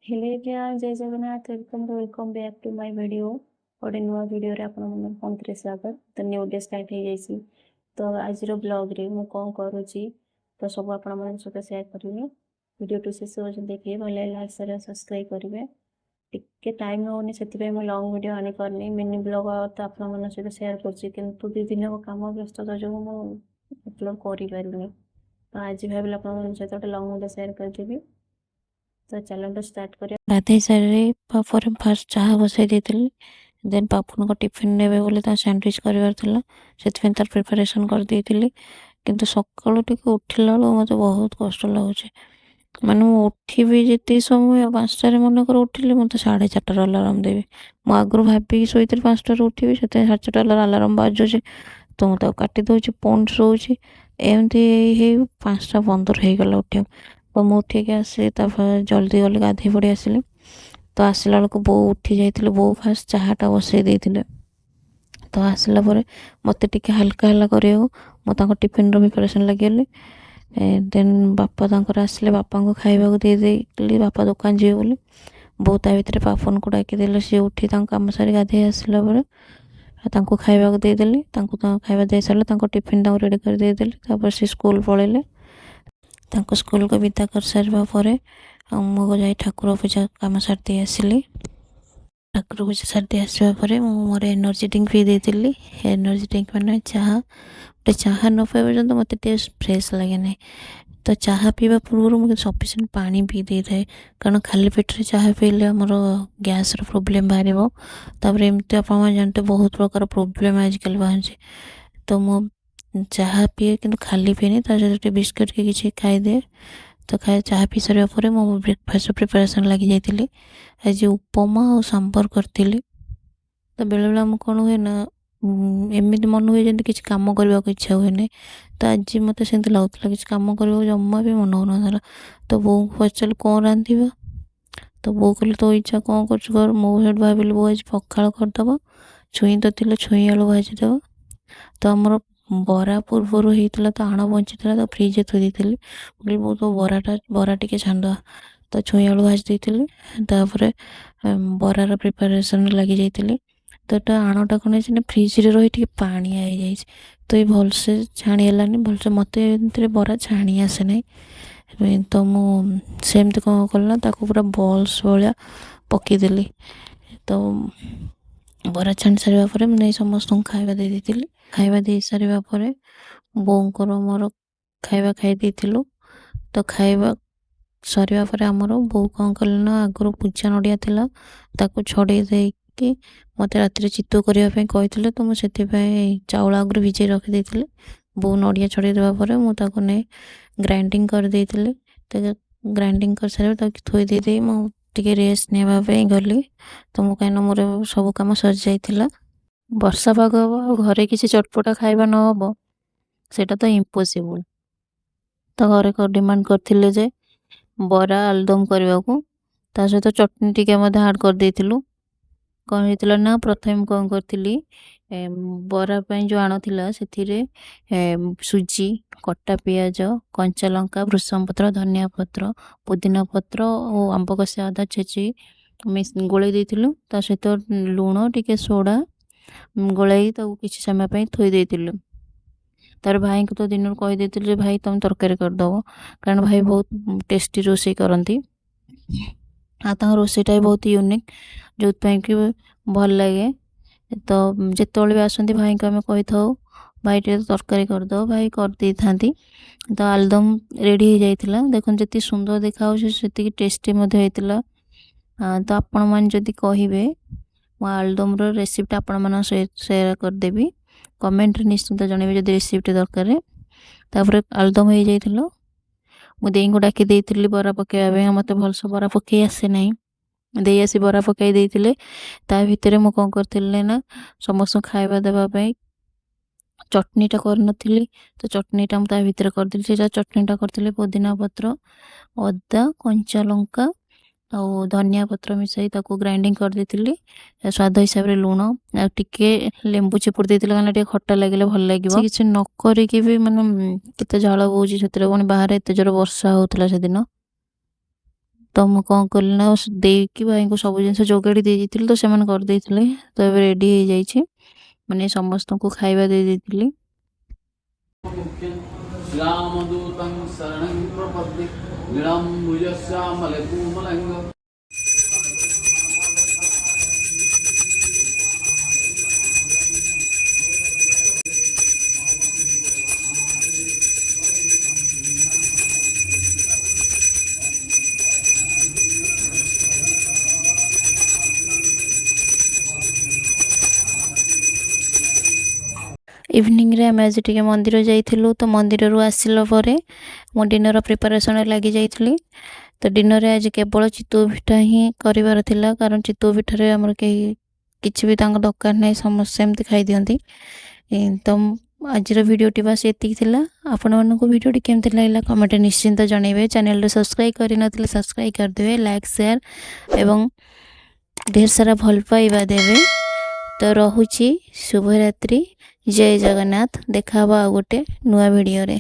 Hello everyone, ଜୟ Jagannath. Welcome back to my video. ଗୋଟେ ନୂଆ ଭିଡ଼ିଓରେ ଆପଣମାନଙ୍କୁ ପୁଣି ଥରେ ସ୍ୱାଗତ। ତ ନ୍ୟୁ ଡେ ଷ୍ଟାର୍ଟ ହେଇଯାଇଛି। ତ ଆଜିର ବ୍ଲଗ୍ରେ ମୁଁ କ'ଣ କରୁଛି, ତ ସବୁ ଆପଣମାନଙ୍କ ସହିତ ସେୟାର କରିବି। ଭିଡ଼ିଓଟି ଶେଷ ପର୍ଯ୍ୟନ୍ତ ଦେଖିବେ, ଭଲ ଲାଗିଲେ ଲାଇକ୍, ସେୟାର, ସବସ୍କ୍ରାଇବ୍ କରିବେ। ଟିକେ ଟାଇମ୍ ହେଉନି, ସେଥିପାଇଁ ମୁଁ ଲଙ୍ଗ୍ ଭିଡ଼ିଓ ଆଣିପାରୁନି। ମିନି ବ୍ଲଗ୍ ତ ଆପଣମାନଙ୍କ ସହିତ ସେୟାର କରୁଛି, କିନ୍ତୁ 2 ଦିନ ହେବ କାମ ବ୍ୟସ୍ତତା ଯୋଗୁଁ ମୁଁ ଅପଲୋଡ଼ କରିପାରୁନି। ତ ଆଜି ଭାବିଲି ଆପଣମାନଙ୍କ ସହିତ ଗୋଟେ ଲଙ୍ଗ୍ ଭିଡ଼ିଓ ସେୟାର କରିଦେବି। ତ ଚାଲନ୍ତୁ ଷ୍ଟାର୍ଟ କରିବା। ଗାଧେଇ ସାରିବା ପରେ ଫାଷ୍ଟ ଚାହା ବସାଇ ଦେଇଥିଲି। ଦେନ୍ ପାପୁନଙ୍କ ଟିଫିନ୍ ନେବେ ବୋଲି ତା ସ୍ୟାଣ୍ଡୱିଚ୍ କରିବାର ଥିଲା, ସେଥିପାଇଁ ତାର ପ୍ରିପାରେସନ୍ କରିଦେଇଥିଲି। କିନ୍ତୁ ସକାଳୁ ଟିକେ ଉଠିଲା ବେଳକୁ ମୋତେ ବହୁତ କଷ୍ଟ ଲାଗୁଛି। ମାନେ ମୁଁ ଉଠିବି ଯେତିକି ସମୟ, 5ଟାରେ ମନେକର ଉଠିଲି, ମୋତେ 4:30ରେ ଆଲାରାମ୍ ଦେବି। ମୁଁ ଆଗରୁ ଭାବିକି ଶୋଇଥିଲି 5ଟାରେ ଉଠିବି, ସେଥିପାଇଁ 4:30 ଆଲାରାମ୍ ବାଜୁଛି। ତ ମୁଁ ତାକୁ କାଟି ଦେଉଛି, ପୁଣି ଶୋଉଛି। ଏମିତି ହେଇ ହେଇ 5ଟା 15 ହେଇଗଲା ଉଠିବାକୁ। ତ ମୁଁ ଉଠିକି ଆସି ତାପରେ ଜଲ୍ଦି ଗଲି, ଗାଧେଇ ପଡ଼ି ଆସିଲି। ତ ଆସିଲା ବେଳକୁ ବୋଉ ଉଠି ଯାଇଥିଲେ। ବୋଉ ଫାଷ୍ଟ ଚାହାଟା ବସେଇ ଦେଇଥିଲେ। ତ ଆସିଲା ପରେ ମୋତେ ଟିକେ ହାଲକା ହାଲକା କରିବାକୁ ମୁଁ ତାଙ୍କ ଟିଫିନ୍ର ପ୍ରିପାରେସନ୍ ଲାଗିଗଲି। ଦେନ୍ ବାପା ତାଙ୍କର ଆସିଲେ, ବାପାଙ୍କୁ ଖାଇବାକୁ ଦେଇ ଦେଇଥିଲି, ବାପା ଦୋକାନ ଯିବେ ବୋଲି। ବୋଉ ତା ଭିତରେ ପାପୁନକୁ ଡାକିଦେଲେ। ସିଏ ଉଠି ତାଙ୍କ କାମ ସାରି ଗାଧେଇ ଆସିଲା ପରେ ତାଙ୍କୁ ଖାଇବାକୁ ଦେଇଦେଲି। ତାଙ୍କୁ ତାଙ୍କ ଖାଇବା ଦେଇ ସାରିଲେ ତାଙ୍କ ଟିଫିନ୍ ତାଙ୍କୁ ରେଡ଼ି କରି ଦେଇଦେଲି। ତାପରେ ସେ ସ୍କୁଲ ପଳେଇଲେ। ତାଙ୍କୁ ସ୍କୁଲକୁ ବିଦା କରିସାରିବା ପରେ ମୁଁ ଯାଇ ଠାକୁର ପୂଜା କାମ ସାରି ଦେଇ ଆସିଲି। ଠାକୁର ପୂଜା ସାରି ଦେଇ ଆସିବା ପରେ ମୁଁ ମୋର ଏନର୍ଜି ଡ୍ରିଙ୍କ ପିଇ ଦେଇଥିଲି। ଏନର୍ଜି ଡ୍ରିଙ୍କ ମାନେ ଚାହା। ଗୋଟେ ଚାହା ନ ପିଇବା ପର୍ଯ୍ୟନ୍ତ ମୋତେ ଟିକେ ଫ୍ରେଶ୍ ଲାଗେ ନାହିଁ। ତ ଚାହା ପିଇବା ପୂର୍ବରୁ ମୁଁ ସଫିସିଏଣ୍ଟ ପାଣି ପିଇ ଦେଇଥାଏ, କାରଣ ଖାଲି ପେଟରେ ଚାହା ପିଇଲେ ଆମର ଗ୍ୟାସ୍ର ପ୍ରୋବ୍ଲେମ୍ ବାହାରିବ। ତାପରେ ଏମିତି ଆପଣମାନେ ଜାଣିଥିବେ, ବହୁତ ପ୍ରକାର ପ୍ରୋବ୍ଲେମ୍ ଆଜିକାଲି ବାହାରୁଛି। ତ ମୁଁ ଚାହା ପିଏ, କିନ୍ତୁ ଖାଲି ପିଏନି, ତା ସହିତ ଟିକେ ବିସ୍କୁଟ୍ କି କିଛି ଖାଇଦିଏ। ତ ଖାଇ ଚାହା ପିଇ ସାରିବା ପରେ ମୁଁ ବ୍ରେକଫାଷ୍ଟ ପ୍ରିପାରେସନ୍ ଲାଗିଯାଇଥିଲି। ଆଜି ଉପମା ଆଉ ସାମ୍ବର କରିଥିଲି। ତ ବେଳେବେଳେ ଆମକୁ କ'ଣ ହୁଏ ନା, ଏମିତି ମନ ହୁଏ ଯେମିତି କିଛି କାମ କରିବାକୁ ଇଚ୍ଛା ହୁଏନି। ତ ଆଜି ମୋତେ ସେମିତି ଲାଗୁଥିଲା, କିଛି କାମ କରିବାକୁ ଜମା ବି ମନ ହେଉନଥିଲା। ତ ବୋଉଙ୍କୁ ପଚାରିଲି, କ'ଣ ରାନ୍ଧିବା? ତ ବୋଉ କହିଲେ, ତୋ ଇଚ୍ଛା, କ'ଣ କରୁଛୁ କର। ମୁଁ ସେଇଠୁ ଭାବିଲି, ବୋଉ ଆଜି ପଖାଳ କରିଦେବ, ଛୁଇଁ ତ ଥିଲା, ଛୁଇଁ ଆଳୁ ଭାଜିଦେବ। ତ ଆମର ବରା ପୂର୍ବରୁ ହେଇଥିଲା, ତ ଆଣ ବଞ୍ଚିଥିଲା, ତ ଫ୍ରିଜରେ ଥୋଇ ଦେଇଥିଲି। ମୁଁ କହିଲି, ବୋଉ, ତ ବରା ଟିକେ ଛାଣିଦେବା। ତ ଛୁଇଁ ଆଳୁ ଭାଜି ଦେଇଥିଲି। ତାପରେ ବରାର ପ୍ରିପାରେସନ୍ ଲାଗିଯାଇଥିଲି। ତ ଏଟା ଆଣଟା କ'ଣ ହେଇଛି ନା, ଫ୍ରିଜରେ ରହି ଟିକେ ପାଣିଆ ହେଇଯାଇଛି। ତ ଏଇ ଭଲସେ ଛାଣି ହେଲାନି ଭଲସେ। ମୋତେ ଏମିତିରେ ବରା ଛାଣି ଆସେ ନାହିଁ। ତ ମୁଁ ସେମିତି କ'ଣ କଲି ନା, ତାକୁ ପୁରା ବଲ୍ସ ଭଳିଆ ପକେଇଦେଲି। ତ ବରା ଛାଣି ସାରିବା ପରେ ମୁଁ ନେଇ ସମସ୍ତଙ୍କୁ ଖାଇବା ଦେଇ ଦେଇଥିଲି। ଖାଇବା ଦେଇ ସାରିବା ପରେ ବୋଉଙ୍କର ମୋର ଖାଇବା ଖାଇ ଦେଇଥିଲୁ। ତ ଖାଇବା ସରିବା ପରେ ଆମର ବୋଉ କ'ଣ କଲେ ନା, ଆଗରୁ ପୂଜା ନଡ଼ିଆ ଥିଲା, ତାକୁ ଛଡ଼େଇ ଦେଇକି ମୋତେ ରାତିରେ ଚିତଉ କରିବା ପାଇଁ କହିଥିଲେ। ତ ମୁଁ ସେଥିପାଇଁ ଚାଉଳ ଆଗରୁ ଭିଜେଇ ରଖିଦେଇଥିଲି। ବୋଉ ନଡ଼ିଆ ଛଡ଼େଇ ଦେବା ପରେ ମୁଁ ତାକୁ ନେଇ ଗ୍ରାଇଣ୍ଡିଙ୍ଗ କରିଦେଇଥିଲି। ତ ଗ୍ରାଇଣ୍ଡିଙ୍ଗ କରିସାରିବା ତାକୁ ଥୋଇ ଦେଇ ଦେଇ ମୁଁ ଟିକେ ରେଷ୍ଟ ନେବା ପାଇଁ ଗଲି। ତ ମୁଁ କାହିଁକିନା ମୋର ସବୁ କାମ ସରିଯାଇଥିଲା। ବର୍ଷା ପାଗ ହବ ଆଉ ଘରେ କିଛି ଚଟପଟା ଖାଇବା ନ ହବ, ସେଇଟା ତ ଇମ୍ପୋସିବୁଲ୍। ତ ଘରେ ଡିମାଣ୍ଡ କରିଥିଲେ ଯେ ବରା ଆଳୁଦମ କରିବାକୁ, ତା ସହିତ ଚଟଣି ଟିକେ ମଧ୍ୟ ଆଡ଼୍ କରିଦେଇଥିଲୁ। କ'ଣ ହେଇଥିଲା ନା, ପ୍ରଥମେ ମୁଁ କ'ଣ କରିଥିଲି, ବରା ପାଇଁ ଯେଉଁ ଆଣ ଥିଲା, ସେଥିରେ ସୁଜି, କଟା ପିଆଜ, କଞ୍ଚା ଲଙ୍କା, ଭୃଷଙ୍ଗ ପତ୍ର, ଧନିଆ ପତ୍ର, ପୁଦିନା ପତ୍ର ଓ ଆମ୍ବ କଷିଆ ଅଦା ଛେଚି ଗୋଳେଇ ଦେଇଥିଲୁ। ତା ସହିତ ଲୁଣ, ଟିକେ ସୋଡ଼ା ଗୋଳାଇ ତାକୁ କିଛି ସମୟ ପାଇଁ ଥୋଇ ଦେଇଥିଲୁ। ତାପରେ ଭାଇଙ୍କୁ ତ ଦିନରୁ କହିଦେଇଥିଲି ଯେ ଭାଇ, ତମେ ତରକାରୀ କରିଦେବ, କାରଣ ଭାଇ ବହୁତ ଟେଷ୍ଟି ରୋଷେଇ କରନ୍ତି ଆଉ ତାଙ୍କ ରୋଷେଇଟା ବି ବହୁତ ୟୁନିକ୍, ଯେଉଁଥିପାଇଁ କି ଭଲ ଲାଗେ। ତ ଯେତେବେଳେ ବି ଆସନ୍ତି, ଭାଇଙ୍କୁ ଆମେ କହିଥାଉ, ଭାଇ, ଟିକେ ତରକାରୀ କରିଦେବ। ଭାଇ କରିଦେଇଥାନ୍ତି। ତ ଆଳୁଦମ ରେଡ଼ି ହେଇଯାଇଥିଲା। ଦେଖନ୍ତୁ, ଯେତିକି ସୁନ୍ଦର ଦେଖାହେଉଛି, ସେତିକି ଟେଷ୍ଟି ମଧ୍ୟ ହେଇଥିଲା। ତ ଆପଣମାନେ ଯଦି କହିବେ, ମୁଁ ଆଳୁଦମର ରେସିପିଟା ଆପଣମାନଙ୍କ ସହିତ ସେୟାର କରିଦେବି। କମେଣ୍ଟରେ ନିଶ୍ଚିନ୍ତ ଜଣାଇବେ ଯଦି ରେସିପିଟି ଦରକାର। ତାପରେ ଆଳୁଦମ ହେଇଯାଇଥିଲା। ମୁଁ ଦେଇଙ୍କୁ ଡାକି ଦେଇଥିଲି ବରା ପକାଇବା ପାଇଁ। ମୋତେ ଭଲସେ ବରା ପକାଇ ଆସେ ନାହିଁ। ଦେଇ ଆସି ବରା ପକାଇ ଦେଇଥିଲେ। ତା ଭିତରେ ମୁଁ କ'ଣ କରିଥିଲି ନା, ସମସ୍ତଙ୍କୁ ଖାଇବା ଦେବା ପାଇଁ ଚଟଣିଟା କରିନଥିଲି। ତ ଚଟଣିଟା ମୁଁ ତା ଭିତରେ କରିଦେଲି। ସେଇଟା ଚଟଣିଟା କରିଥିଲି, ପୁଦିନା ପତ୍ର, ଅଦା, କଞ୍ଚା ଲଙ୍କା ଆଉ ଧନିଆ ପତ୍ର ମିଶାଇ ତାକୁ ଗ୍ରାଇଣ୍ଡିଙ୍ଗ କରିଦେଇଥିଲି। ସ୍ୱାଦ ହିସାବରେ ଲୁଣ ଆଉ ଟିକେ ଲେମ୍ବୁ ଚିପୁଡ଼ି ଦେଇଥିଲି, କାହିଁକିନା ଟିକେ ଖଟା ଲାଗିଲେ ଭଲ ଲାଗିବ। କିଛି ନ କରିକି ବି ମାନେ କେତେ ଝାଳ ବୋହୁଛି ସେଥିରେ। ପୁଣି ବାହାରେ ଏତେ ଜୋର ବର୍ଷା ହେଉଥିଲା ସେଦିନ। ତ ମୁଁ କ'ଣ କଲି ନା, ଦେଇକି ଭାଇଙ୍କୁ ସବୁ ଜିନିଷ ଯୋଗାଡ଼ି ଦେଇ ଦେଇଥିଲି, ତ ସେମାନେ କରିଦେଇଥିଲେ। ତ ଏବେ ରେଡ଼ି ହେଇଯାଇଛି, ମାନେ ସମସ୍ତଙ୍କୁ ଖାଇବା ଦେଇ ଦେଇଥିଲି। श्रीरामदूतं शरणं प्रपद्ये नीलाम्बुजश्यामलकोमलङ्ग। ଇଭିନିଂରେ ଆମେ ଆଜି ଟିକେ ମନ୍ଦିର ଯାଇଥିଲୁ। ତ ମନ୍ଦିରରୁ ଆସିଲା ପରେ ମୁଁ ଡିନର ପ୍ରିପାରେସନ୍ରେ ଲାଗି ଯାଇଥିଲି। ତ ଡିନରରେ ଆଜି କେବଳ ଚିତଉ ପିଠା ହିଁ କରିବାର ଥିଲା, କାରଣ ଚିତଉ ପିଠାରେ ଆମର କେହି କିଛି ବି ତାଙ୍କ ଦରକାର ନାହିଁ, ସମସ୍ତେ ଏମିତି ଖାଇଦିଅନ୍ତି। ତ ଆଜିର ଭିଡ଼ିଓଟି ବାସ୍ ଏତିକି ଥିଲା। ଆପଣମାନଙ୍କୁ ଭିଡ଼ିଓଟି କେମିତି ଲାଗିଲା, କମେଣ୍ଟରେ ନିଶ୍ଚିନ୍ତ ଜଣାଇବେ। ଚ୍ୟାନେଲରେ ସବସ୍କ୍ରାଇବ୍ କରିନଥିଲେ ସବସ୍କ୍ରାଇବ୍ କରିଦେବେ, ଲାଇକ୍, ସେୟାର ଏବଂ ଢେର ସାରା ଭଲ ପାଇବା ଦେବେ। ତ ରହୁଛି, ଶୁଭରାତ୍ରି, ଜୟ ଜଗନ୍ନାଥ। ଦେଖା ହେବ ଆଉ ଗୋଟେ ନୂଆ ଭିଡ଼ିଓରେ।